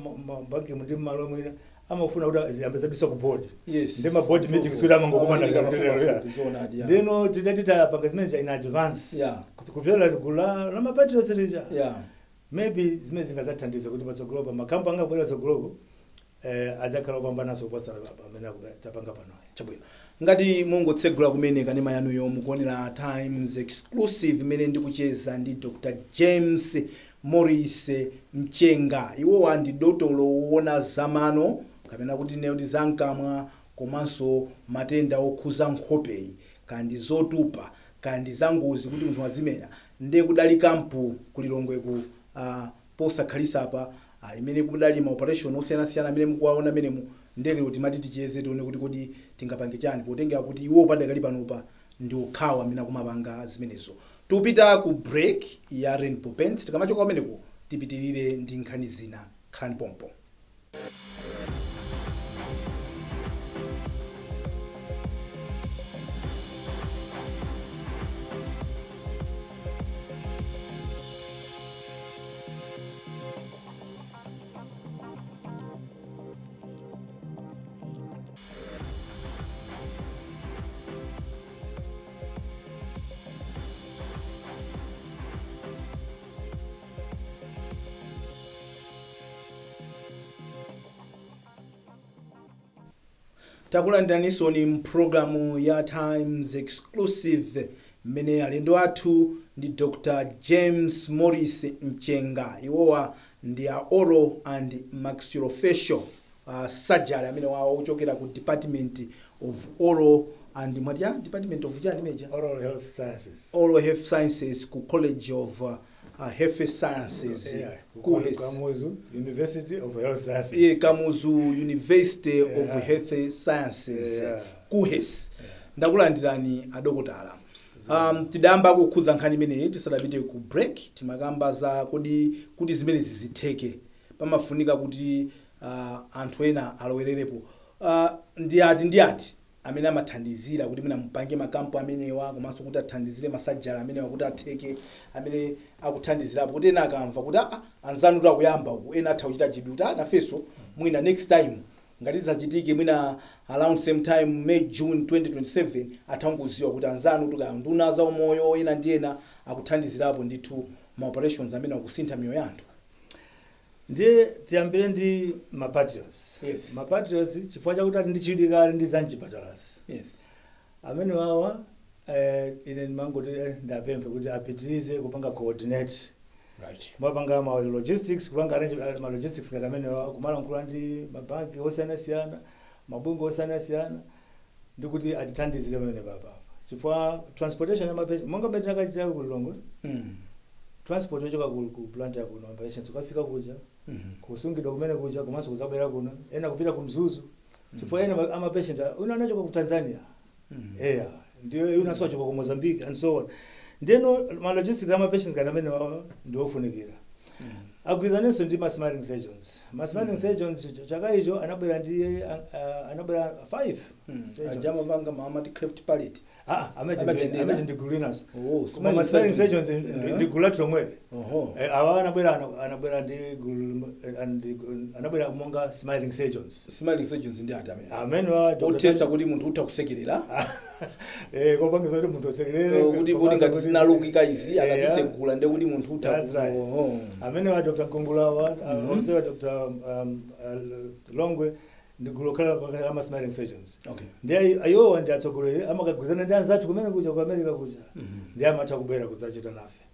banki ndi mmalo mwina amafuna kuti ziyambe zadutsa ku board, ndi ma board meetings kuti amangokumana. Amachitika mafupi, zoonadi, yeah. Ndeno tidati tapanga zimene in advance, kupyola gulu la ma Patriots lija, maybe zimene zingadzathandiza kuti patsogolopa makampu angabwera patsogoloko adzakhala opambanaso kuposa pamene tapanga panoyi. Chabwino. Ngati mungotsegula kumene kanema yanuyo, mukuonera Times Exclusive imene ndikucheza ndi Dr James Morris Mchenga. Iwowa ndi dotolo woona zamano, kapena kuti neyo ndi zamkamwa, komanso matenda okhuza nkhopeyi, kandi zotupa, kandi zangozi kuti munthu azimenya. Ndiye kudali camp ku Lilongweku posakhalisa apa, imene kudali ma operation osiyanasiyana amene mukuwaona amenemu. Ndelero timati ticheze, tione kuti kodi tingapange chani, potengera kuti iwo padakali panopa ndi okhawa amene akumapanga zimenezo. Tikupita ku break ya Rainbow Paint. Tikamachoka kumeneko tipitirire ndi nkhani zina. Khalani pompo. Takulandiraninso mpulogalamu ya Times Exclusive, mmene alendo athu ndi Dr James Morris Mchenga. Iwowa ndi a oral and maxillofacial surgery amene wawo ochokera ku Department of Oral and, mwati ya Department of chani meja? Oral Health Sciences. Oral Health Sciences ku College of Health Sciences. Ku Kamuzu University of Health Sciences. Yeah, Kamuzu University of Health Sciences, KUHeS. Ndakulandirani adokotala. Tidayamba kukhudza nkhani imeneyi tisadapite ku break. Timakamba za kodi kuti zimenezi zitheke pamafunika kuti anthu ena alowererepo. Ndi ati amene amathandizira kuti mwina mupange ma camp amenewa, komanso kuti athandizire ma surgery amenewa kuti atheke, amene akuthandizirapo kuti ena akamva kuti anzanu kuti akuyamba uku, ena atha kuchita chidwi kuti nafenso mwina next time ngati zachitike mwina around same time, May, June 2027, atha kuziwa kuti anzanu kuti nduna za umoyo ena ndi ena akuthandizirapo ndithu ma operations amene akusintha miyoyo ya anthu? Ndiye tiyambire ndi ma patriots. Yes. Ma patriots, chifukwa chakuti ali ndi chidwi kale ndi zamchipatalazi, amene wawa ine ndimangoti ndapemphe kuti apitirize kupanga coordinate, kumapanga ma logistics, kupanga arrange ma logistics ngati amene wawa, kumalankhula ndi mabanki osiyanasiyana, mabungwe osiyanasiyana, ndi kuti atithandizire pamene papapa, chifukwa transportation ya ma patient, monga mmene tinakachita ku Lilongwe, transport yochoka ku plant ya kuno, patients ukafika kuja, kusungidwa kumene kuja, komanso kuzabwera kuno, ena kupita ku Mzuzu, chifukwa ena ama patient una anachoka ku Tanzania, eya, ndiyo unanso achoka ku Mozambique and so on. Ndeno ma logistics ama patients ngati amene wawa ndiofunikira. Agwirizanenso ndi ma smiling surgeons. Ma smiling surgeons chaka icho anabwera ndi anabwera 5 surgeons. Ajamapanga maamati cleft palate? Ah, amene Amene amene ndi gulu linaso. Oh, koma ma smiling surgeons ndi gulu lathu lomweli. Oho. Awa anabwera anabwera ndi gulu anabwera monga smiling surgeons. Smiling surgeons ndi ati amene Amene wa Dr. Othesa kuti munthu utha kusekerera? Kopangisa kuti munthu asekerere. Kuti poti ngati zinalukika izi, akazisegula ndiye kuti munthu utha That's right. Oho. Amene wa Dr. Gongolawa, onse wa Dr. Longwe, ndi gulu lokhala ama smiling surgeons. Ndi ayowa ndi atsogoleri, amakagwirizana ndi anzathu kumene kuja ku America kuja, ndi amatha kubwera kudzachita nafe.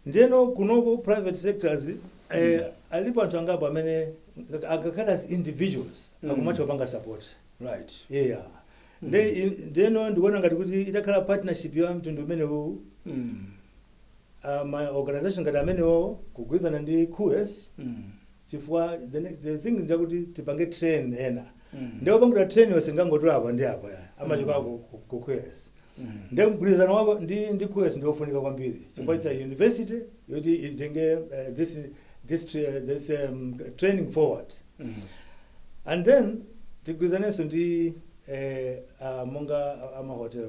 Ndeno kunoko private sectors, alipo anthu angapo amene akakhala as individuals akumatha kupanga support. Yeah, ndeno ndikuona ngati kuti itakhala partnership ya mtundu umenewu, ma organization ngati amenewo kugwirizana ndi KUHeS, chifukwa the thing njakuti tipange train ena. Ndiye opangira train yonse ngangotola apa ndi apa ya amachoka ku KUHeS. Ndiye mgwirizano wako ndi KUHeS ndiofunika kwambiri, chifukwa it's a university yoti itenge this training forward. And then tigwirizanenso ndi monga amahotel,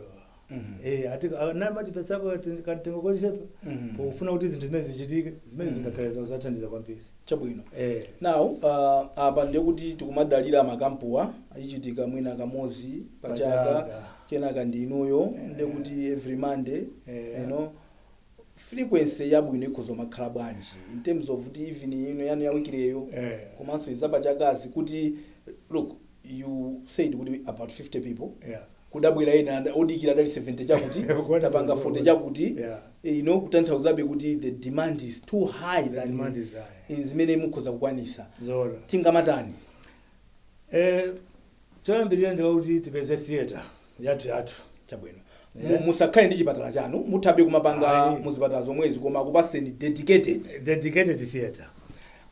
ati namatipetsako kamtengo kochepa pofuna kuti zinthu zimene zichitike, zimene zingakhale zathandiza kwambiri. Chabwino. Now apa ndiye kuti tikumadalira ma campwa achitika mwina kamodzi pachaka, Pachaka. kenaka ndi inuyo, ndiye kuti every Monday, frequency yabwino ikhoza makhala bwanji in terms of kuti even ino yanu ya weeklyyo, komanso izapachakazi? Kuti look, you said kuti about 50 people, kudabwera ena odikira adali 70 chakuti, tapanga 40 chakuti, kutanthauzabe kuti the demand is too high The than demand is high. zimene mukhoza kukwanisa. Zoona. Tingamatani? Choyambirira ndikakuti tipeze theatre yathu yathu. Chabwino. Musakhale ndi chipatala chanu, muthabe kumapanga Ayi. muzipatala zomwezi, koma akupaseni dedicated Dedicated theatre.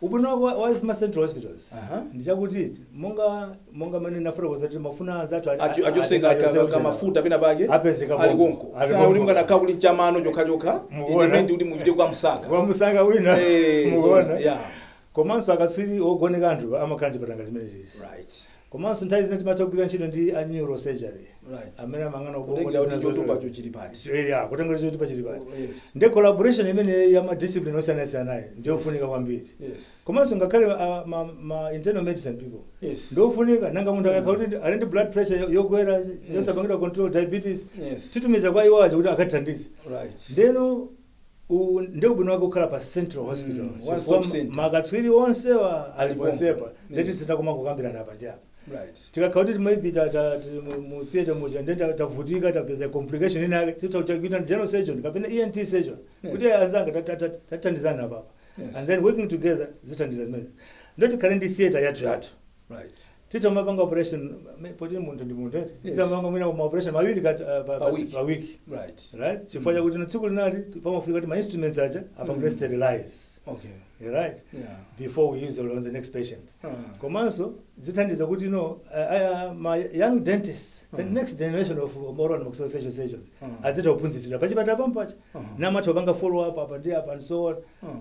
Ubwino wa ma central hospitals ndichakuti monga mene nafotokoza kuti mafuna anzathu Achoseka kamafuta pena pake Apezeka ali konko. konko. Ali Sana kuti konko. mukanakhala kuli mchamano chokhachokha, Mukuona? ine kuti muchite kwa Msaka. Kwa Musaka wina. Mukuona? Yeah. Komanso akatswiri ogoneka anthu amakhala mchipatala chimene chichi. Komanso nthawi zina timatha kugwira ntchito ndi a neurosurgery amene amang'ana ubongo kutengera ndi kuti zina chotupacho zotero. chili pati. Yeah, kutengera chotupa chili pati. Ndi collaboration imene ya ma discipline osiyanasiyanayi ndiyofunika kwambiri. Komanso ngakhale ma internal medicine people ndiofunika. Nanga munthu akakhala kuti ali ndi blood pressure yokwera yosapangidwa control, diabetes, titumiza kwa iwo aja kuti akathandize. Ndeno ndi ubwino wake kukhala pa central hospital, One stop center. makatswiri onsewa ali Alipo. ponsepa, ndeti sitakoma kukambirana apa ndi apa. Tikakhala kuti maybe mu theatre muja nde tavutika, tapeza complication ina, titakuita general surgeon kapena ENT surgeon kuti anzanga tathandizana apapa, and then working together zithandiza zimene. Ndo tikhale ndi theatre yathu yathu. Titamapanga operation poti munthu ndi munthu, eti? Titamapanga mwina ma operation mawiri kati Pa week. pa week. Right, chifukwa chakuti no tsiku linali pamafunika kuti ma instruments aja apangidwe sterilize, right, before we use them on the next patient. Komanso zithandiza kuti no ma young dentists, the next generation of oral and maxillofacial surgeons, adzitha kuphunzitsidwa pachipatala pampacha, namatha kupanga follow up apa ndi apa and so on.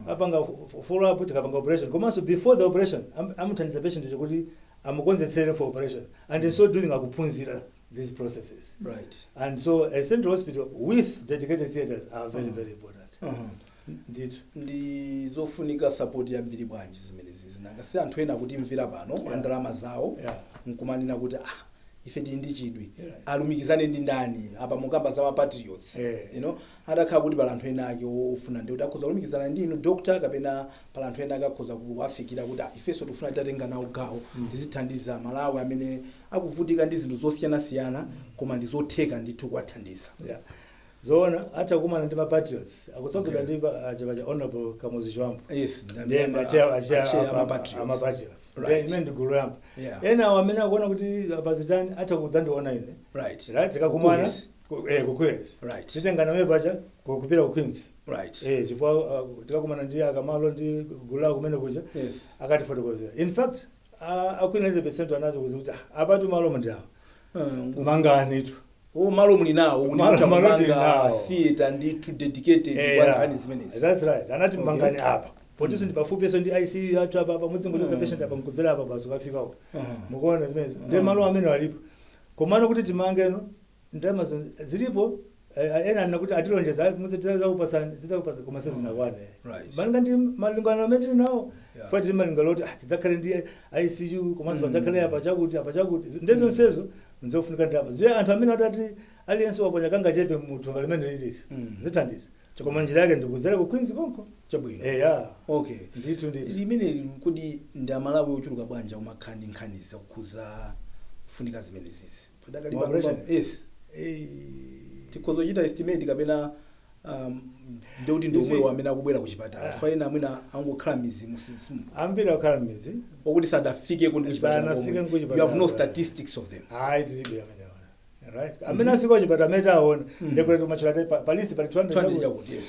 Apanga follow up tikapanga operation, komanso before the operation amuthandiza patient kuti amukonzetsere for operation, and in so doing akuphunzira these processes. And so a central hospital with dedicated theaters are very very important ndithu. Ndi zofunika support yambiri bwanji zimenezi? Nanga si anthu ena akutimvera pano, andalama zawo, nkumanena kuti, "Ah, ife tili ndi chidwi." Alumikizane ndi ndani? Apa mukamba za ma patriots. Atakhala kuti pali anthu ena ake ofuna, ndi kuti akhoza kulumikizana ndi inu, doctor, kapena pali anthu ena ake akhoza kuwafikira kuti, "Ah, ifenso tikufuna titatenga nawo gawo, tizithandiza Malawi amene akuvutika ndi zinthu zosiyanasiyana," koma ndi zotheka ndithu kuwathandiza? Yeah. Zoona, atha kukumana ndi ma patriots akutsogolera ndi acha Honorable Kamuzu Chibambo. Ndiye Achair ama patriots. Ama patriots. Ndiye imene ndi gulu yamba. Ena awo amene akuona kuti apazitani atha kudzandiona ine. Right, tikakumana Ku Queens. Ku Queens. Titengana mwe pacha kupita ku Queens. Chifukwa tikakumana ndi akamalo ndi gulu lawo kumene kuja, akatifotokozera. In fact, a Queen Elizabeth Central anazo kuti, "Ah, apatu malo ndi awo, mangani tu." O, malo muli nawo? Malo tili nawo. Theater ndithu dedicated kwa nkhani zimenezi. That's right. Anati, "Mangani apa, potinso ndi pafupiso ndi ICU yathu apa, apa mudzingochoza patient apa mkudzera apa, basi ukafika uko." Mukuona zimenezi? Ndi malo amene alipo, komano kuti timangeno, ndalama zilipo. Ena anena kuti atilonjeza, "Tidzakupasani, tidzakupasani," koma sizinakwane. Malinga ndi malingano amene tili nawo, fa tili malingano oti tidzakhale ndi ICU, komanso padzakhale apa chakuti, apa chakuti, ndi zonsezo nzofunika ndalama. Ziye anthu amene atati aliyense waponya kanga chepe muthumba limene lilili, zithandiza, koma njira yake ndikudzera ku Queens konko. Eya. Ndithu, ndithu. Limene kuti ndi Amalawi ochuluka bwanji umakhala ndi nkhani zakukhuza kufunika zimenezizi padakali Ma pano? Operation? Yes. Tikhoza kuchita estimate kapena ndikuti ndi You see- omwewo amene akubwera kuchipatala? Ah. Faina amwina angokhala mizimu. Ambiri akukhala m'midzi. Okuti sadafike kundi kuchipatala Sanafike komwe. nkuchipatala. You have no statistics of them? Hayi, tilibe amene, right, amene afika kuchipatala amene taona, ndekuti kumachula pa list pali 200. 200 chakuti, yes.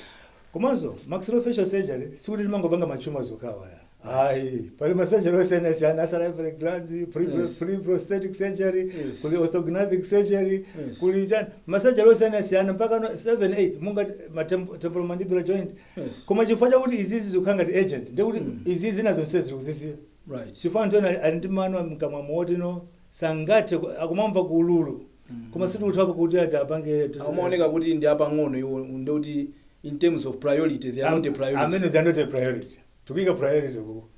Komanso maxillofacial surgery sikuti timangopanga ma tumor zokhawa, hayi. Pali ma surgery osiyanasiyana, salivary gland, pre prosthetic surgery, kuli orthognathic surgery, kuli chani, ma surgery osiyanasiyana mpaka no 7 8, munga ma temporomandibular joint. Koma chifukwa chakuti izizi zikukhala ngati urgent, ndekuti izizi nazo zonse zikuzisiya, chifukwa anthu ena ali ndi mano mkamwa moti no sangathe akumamva kuululu, koma sitikuthapo kuti ati apange. Amaoneka kuti ndi apang'ono iwo, ndikuti in terms of priority they are not a priority. Amene they are not a priority, tikuyika priority kuko,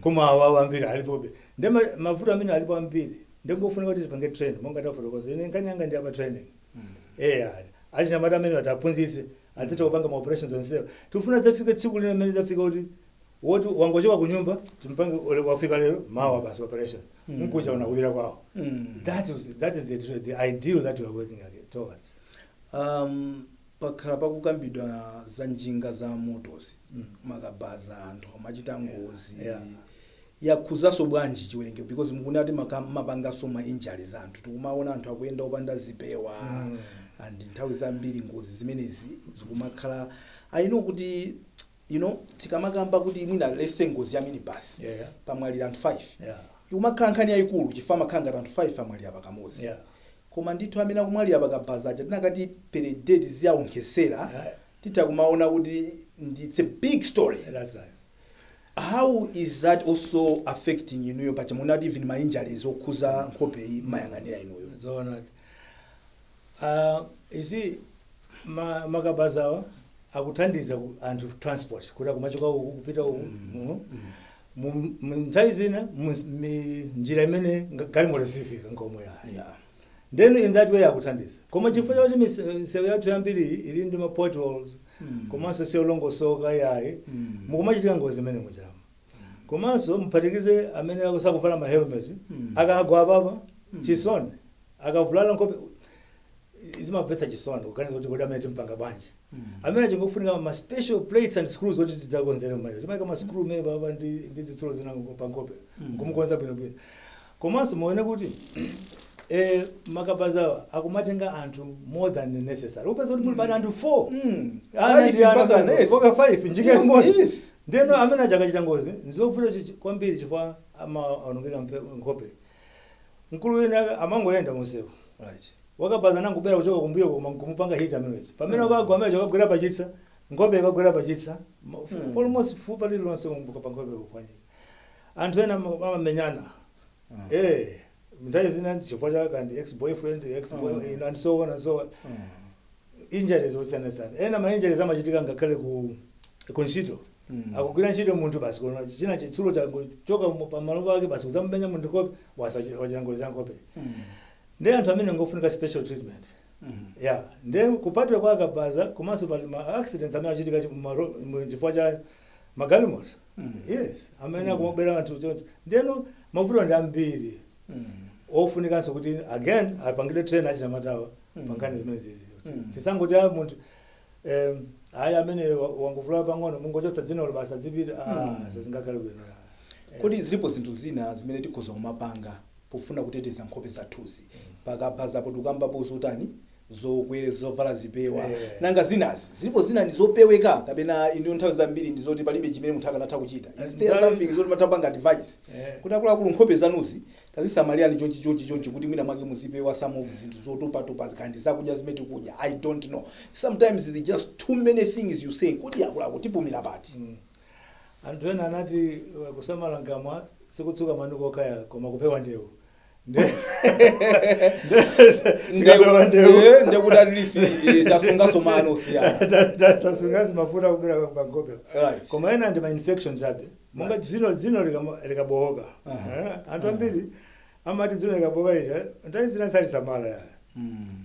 koma awawo ambiri alipobe. Ndi mavuto amene alipo ambiri, ndingofunika kuti tipange train monga tafotokoza. Ine nkhani yanga ndi apa training. Eya, achinyamata amene atiaphunzitse, adzitha kupanga ma operations onsewa. Tikufuna dzafike tsiku lina amene dzafika kuti woti wangochoka ku nyumba, timpange wafika lero, mawa basi operation, nkuja unakupita kwawo. That is the ideal that we are working towards. Pakhala pakukambidwa za njinga za motozi, makabaza, anthu amachita ngozi. Yakhuzanso bwanji chiwerengero? Because mukunati mapanganso ma injuries, anthu tikumaona anthu akuyenda opanda zipewa, and nthawi zambiri ngozi zimenezi zikumakhala. I know kuti tikamakamba kuti mwina lese ngozi ya minibus, pamwalira anthu 5, ikumakhala nkhani yayikulu chifukwa amakhala ngati anthu 5 amwalira pakamodzi. Koma ndithu amene akumwalira pakabaza aja, tinakati per day tiziyawonkhesera, titha kumaona kuti it's a big story. That's right. How is that also affecting inuyo? Pacha munati even ma injuries okhuza nkhope iyi mayang'anira inuyo. Zoona. You see, makabazawa akuthandiza anthu transport, kuti akumachoka uku kupita uku. Nthawi zina njira imene galimoto sifika nkomwe yayi. Then in that way akuthandiza, koma chifukwa chakuti misewu yathu yambiri ili ndi ma potholes, komanso siyolongosoka yayi, mukumachitika ngozi imene muchama. Komanso muphatikize amene akusakuvala ma helmet, akagwa apapa, chisoni, akavulala nkhope, zimamvetsa chisoni kuganiza kuti kodi amene timpanga bwanji? Amene achingofunika ma special plates and screws oti tidzakonzere mmayo, timayika ma screw mene papa ndi zitsulo zina pa nkhope, nkumukonza bwinobwino. Komanso muone kuti makabazawa akumatenga anthu more than necessary. Upeza kuti muli pali anthu 4. Ana Five ndi ana mpaka pano. yes. Mpaka 5 njinga imodzi. Ndeno amene achakachita ngozi nzovuta kwambiri chifukwa amaonongeka nkhope. Mkulu wina amangoyenda munsewu. Wakabaza nangubera kuchoka kumbuyo koma nkumupanga hit amenechi. Pamene wakagwa amene akagwera pachitsa, nkhope ikagwera pachitsa, almost fupa lililonse kumbuka pa nkhope kuphwanyika. Anthu ena amamenyana. Nthawi zina chifukwa cha kandi ex boyfriend, ex boy and so on and so on. Injuries osiyanasiyana. Ena ma injuries amachitika ngakhale ku ntchito. Akugwira ntchito munthu, basi kuona china chitsulo changochoka pamalo pake, basi kudzamumenya munthu nkhope, wachita ngozi ya nkhope. Ndi anthu amene ngofunika special treatment. Yeah, ndi kupatula kwa akabaza, komanso pali ma accidents amene achitika chifukwa cha magalimoto. Yes, amene akumabera anthu choncho. Ndeno mavuto ndi ambiri ofunikanso kuti again apangidwe train achinyamatawa pankhani zimene zizi. Tisangoti a munthu ayi, amene wanguvula pang'ono, mungochotsa dzinolo basi, adzipita. Ah, sizingakhale bwino. Kodi zilipo zinthu zina zimene tikhoza kumapanga pofuna kuteteza nkhope zathuzi? Pakaphazapo tikambapo zotani, zokwere, zovala zipewa? Nanga zinazi zilipo zina ndi zopeweka, kapena inu nthawi zambiri ndi zoti palibe chimene munthu akanatha kuchita? Is there something zoti matha kupanga advice kuti akuluakulu, nkhope zanuzi tazisamalirani chonchi, chonchi, chonchi, kuti mwina mwake muzipewa some of zinthu zotopatopa, kandi zakudya zimene tikudya? I don't know, sometimes there just too many things you say kuti akuluakulu, tipumira pati? Anthu ena anati kusamala nkamwa sikutsuka mano kokha, koma kupewa ndewu. Tikapewa ndewu, ndekuti at least tasungaso mano osiyana. Tasungaso mafuta kubera pankhope. Koma ena ndi ma infections abe, monga dzino likabowoka. Anthu ambiri amati dzino likabowoka lija nthawi zina salisamala ya.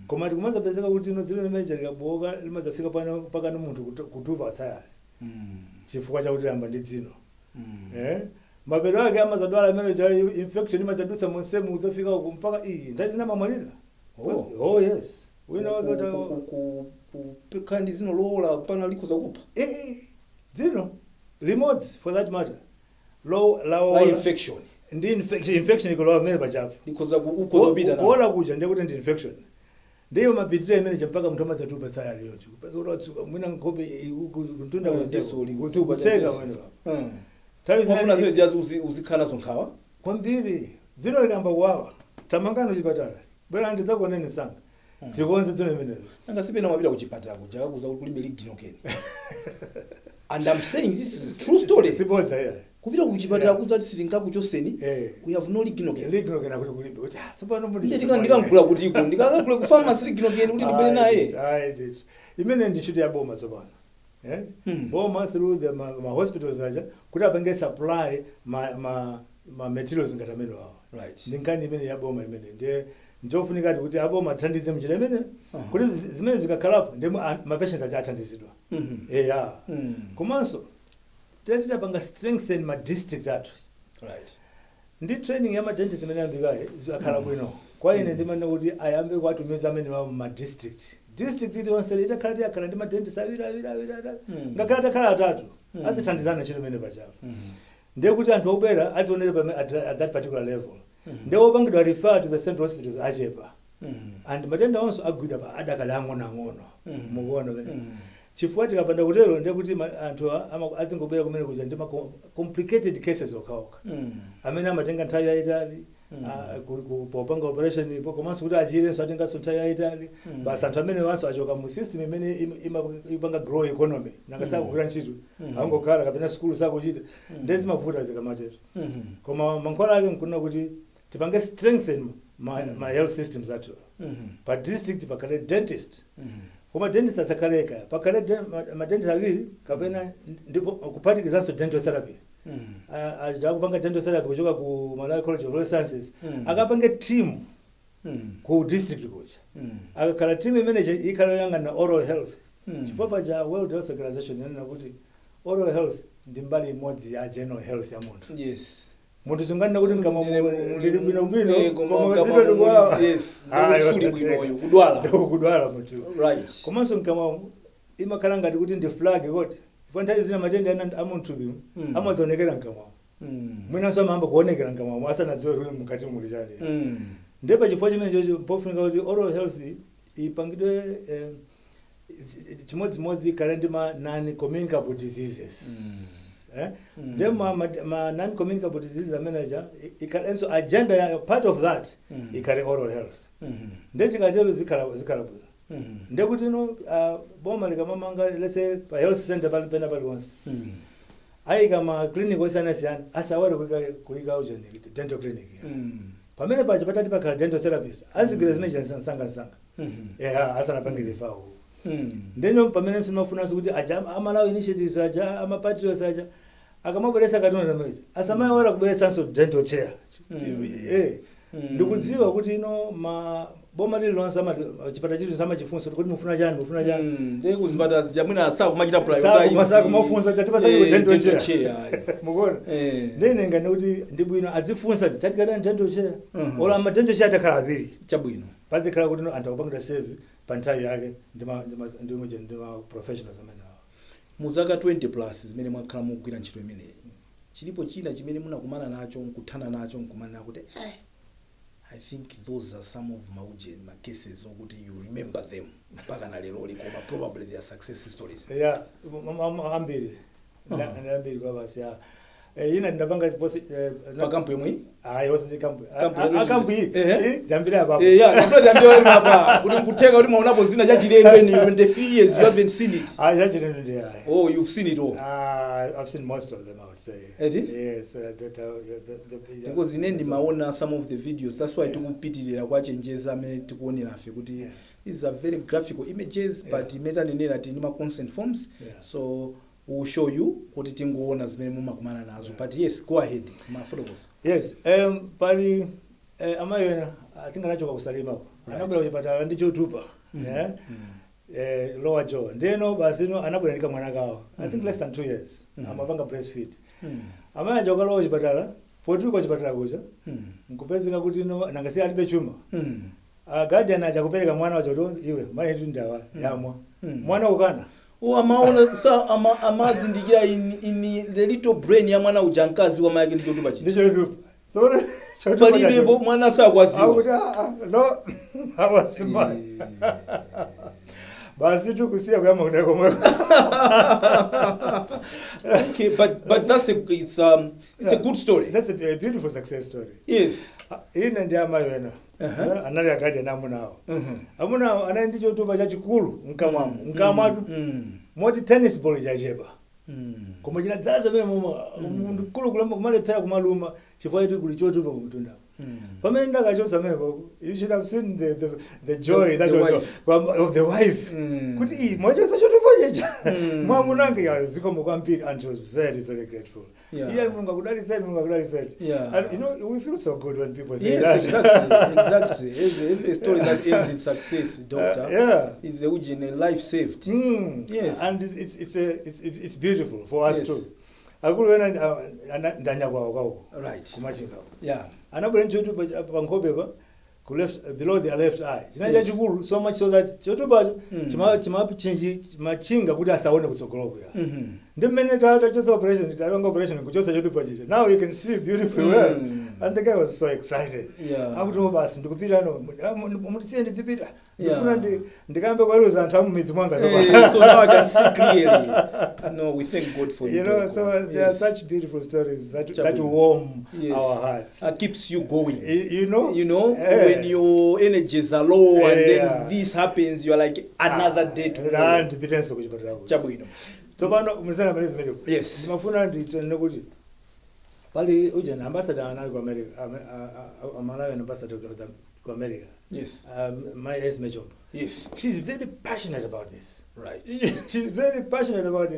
Koma tikumadzapezeka kuti ino dzino limeja likabowoka limadzafika pano mpaka munthu kutupa tsayali chifukwa chakuti lamba ndi dzino. Mapeto ake amazadwala amene cha infection imadzadutsa monsemu kudzafika uku mpaka iyi nthawi zina amamwalira. Oh yes, wina wake Kukhala ndi dzino lowola pana likhoza kupha? Dzino limodzi for that matter lo la lawola infection. Ndi infection ikolowa mmene pachapo. Likhoza ukhoza kupita na Kuola kuja ndiye kuti ndi infection, ndiyo mapitira imene mpaka munthu amadzatupa tsaya liyonjo, kupeza kuti watsuka mwina nkhope kuntunda Diso kutseka mwene papo. Nthawi zina Mafuna zile jazi uzikhala nazo nkhawa. Kwambiri. Dzino likamba kuwawa, tamangano chipatala, bwera ndidzakuoneni msanga, tikonze dzino limenelo. Nanga sipena mwapita kuchipatala kuja kakuza kuti kulibe liginoken, and I'm saying this is true story. Sibodza iya. Kupita kuchipatala kuza kuti sitingakuchoseni, we have no liginoken. Liginoken akuti kulibe, kuti ah, tsopano mundi Ndiye ndikangula kutiko, ndikangula ku pharmacy liginoken kuti ndibwere naye? Ayi ndithu, imene ndi ntchito ya boma tsopano, eh? Boma through the ma hospitals aja kuti apange supply ma materials ngati amene wawa. Ndi nkhani imene ya boma imene ndiye njofunikadi kuti aboma athandize mnjira imene kuti zimene zikakhalapo ndi ma patients aja athandizidwa. Eya. Komanso tati tapanga strengthen ma district athu ndi training ya ma dentist imene yambikayi, zakhala bwino. Kwa ine ndimanena kuti ayambe kuwatumiza amene wa ma district, district iliyonse itakhala tiyakhala ndi ma dentist awiri, awiri, awiri, atatu, ngakhale atakhala atatu, azithandizana ntchito imene pachapo. Ndiye kuti anthu obwera azionere at that particular level. Ndiye wopangidwa refer to the central hospitals achepa and matenda onso agwidwa pa adakali ang'onoang'ono. Mukuona pene? Chifukwa tikapanda kutero ndiye kuti anthu azingobwera kumene kuja ndi ma complicated cases okhaokha amene amatenga nthawi yayitali popanga operation ipo, komanso kuti achirenso atenganso nthawi yayitali. Basi, anthu amene wanso achoka mu system imene ipanga grow economy, nanga sakugwira ntchito, angokhala kapena sukulu sakuchita. Ndiye zimavuta zikamatero. Koma mankhwala ake nkunena kuti tipange strengthen ma health systems athu. Pa district pakhale dentist, koma dentist asakhaleka, pakhale ma dentist awiri kapena ndipo kuphatikizanso dental therapy. Akupanga dental therapy kuchoka ku Malawi College of Health Sciences akapange team ku district kuja. Akakhala team imene ikhala yoyang'ana oral health, chifukwa paja World Health Organization inanena kuti oral health ndi mbali imodzi ya general health ya munthu. Munthu sunganena kuti mkamwa ndili bwinobwino, Koma koma mkamwa dzino likuwawa. Ndikuti suli bwinoyo, kudwala. Kudwala munthu. Komanso mkamwa imakhala ngati kuti ndi flag kodi, chifukwa nthawi zina matenda ena amunthupi amadzionekera mkamwa. Mwinanso amayamba kuonekera mkamwamo asanadziwe kuti mukati muli chani. Ndiye pachifukwa chimene chocho pofunika kuti oral health ipangidwe chimodzimodzi ikhale ndi ma non communicable diseases. Eh? Ndiye ma non communicable diseases ameneja ikhalenso agenda ya part of that ikhale oral health. Ndiye tikatero zikhala bwino. Ndiye kuti ino boma likamamanga, let's say pa health center pali pena paliponse, ayika ma clinic osiyanasiyana, asawale kuyika ujeni dental clinic. Pamene paja patati pakhala dental therapist, azigwira zimene msangamsanga, yeah, asanapange refer. Ndeno pamene simafunanso kuti aja amalawi initiatives, aja amapatriots aja akamabweretsa katundu ameneja, asamayewera kubweretsanso dental chair. Ndikudziwa kuti ino ma boma lililonse chipatala chililonse amachifunsa kuti mufuna chani, mufuna chani. Ndiye kuzipatala zija mwina sakumachita prioritize. Sakumafunsa chatipasani dental chair. Chair. Mukuona? Eh. Ndine ngani kuti ndi bwino adzifunsa tatikadani dental chair. Olo ama dental chair atakhala awiri, pazikhala kuti no anthu akupangidwa serve pa nthawi yake ndi ma professionals amene awo. Mu zaka 20 plus zimene mwakhala mukugwira ntchito imeneyi, chilipo china chimene munakumana nacho nkuthana nacho nkumanena kuti I think those are some of maujeni ma cases okuti you remember them mpaka na lero, koma probably they are success stories? Yeah, ambiri. Ndi ambiri kwa basi, ya. Ina ndinapanga posi Pa camp yomwe? Ayi, osati camp. Camp ya A camp iyi. Ehe. Ndambira apapo. Yeah, ndifuna ndiyambe apa kuti nkutheka kuti mwaonapo zina chachilendo in 23 years you haven't seen it. Ah, chachilendo ndi ayi. Oh, you've seen it all. Ah, I've seen most of them, I would say. Eti? Yes. Yeah. Because ine ndimaona some of the videos, that's why tikupitirira kwachenjeza amene tikuonera afe kuti these are very graphical images, but imene tanenera tili ma consent forms, so we will show you kuti tingoona zimene mumakumana nazo. But yes, go ahead, mafotokoza. Yes, pali amayi ena, I think anachoka kusalimako. Anabwera kuchipatala ndi chotupa. Yeah? Lower jaw. Ndeno basi no anabwera ndi kamwana kawo. I think less than 2 years. Amapanga breastfeed. Amayi aja ukalowa kuchipatala, potuluka kuchipatala kuja, nkupezeka kuti no nangasi alibe chuma. Guardian aja kupereka mwana wacho kuti iwe mali tu ndawa yamwa. Mwana ukana. O, amaona sa amazindikira in the little brain ya mwana uja, mkazi wa mayake ndi chotupa chichi. Ndi chotupa. So chotupa. Palibepo mwana sakwaziwa. Akuti no awasima. Basi tu kusiya kuyamba kuneko komweko. Okay, but that's a it's it's a good story. That's a beautiful success story. Yes. Ah, ine ndi amayi ena. Anali a guardian amunawo. Amunawo anali ndi chotupa chachikulu mkamwamo. Mkamwatu moti tennis ball chachepa. Koma chinadzaza pamene momwe mkulu kulamba kumalephera kumaluma chifukwa choti kuli chotupa kumtundako. Pamene ndakachotsa pamenepo, you should have seen the joy that The was wife. of the wife. Kuti iyi mwachotsa chotupa chicha. Mwamunanga ya zikomo kwambiri, and she was very, very grateful. Iye, Mulungu akudalitseni, Mulungu akudalitseni. And you know we feel so good when people say that. Exactly. Every story that ends in success, doctor, is a ujin, a life saved. Yes. And it's beautiful for us too. Akulu ena ndanyakwawo kwawo kumachinga. Anabwera nchotupa pa nkhope pa ku left, below the left eye. Chinali chachikulu so much so that chotupacho chimachinga kuti asaone kutsogoloko ya. Ndi mmene tachotsa operation, tapanga operation kuchotsa chotupa chija. Now you can see beautifully well. And the guy was so excited. Akuti, "Oh, basi ndikupita no mutisiye ndizipita. Ndifuna ndikambe kuweruza anthu amumidzi mwanga." So now I can see clearly. No, we thank God for you. You know, Doc. so there are such beautiful stories that Chabwino. warm our hearts. Keeps you going. You know? You know, when your energies are low and then this happens, you're like, another day to Ah, go. Ndipitenso kuchipatala kuja. Chabwino. Tsopano mulisana pale zimene. Yes. Ndimafuna nditene kuti pali ujeni ambassador anali ku America, Malawian ambassador ku America. My Esme Chombo. She's very passionate about this. She's very passionate about this.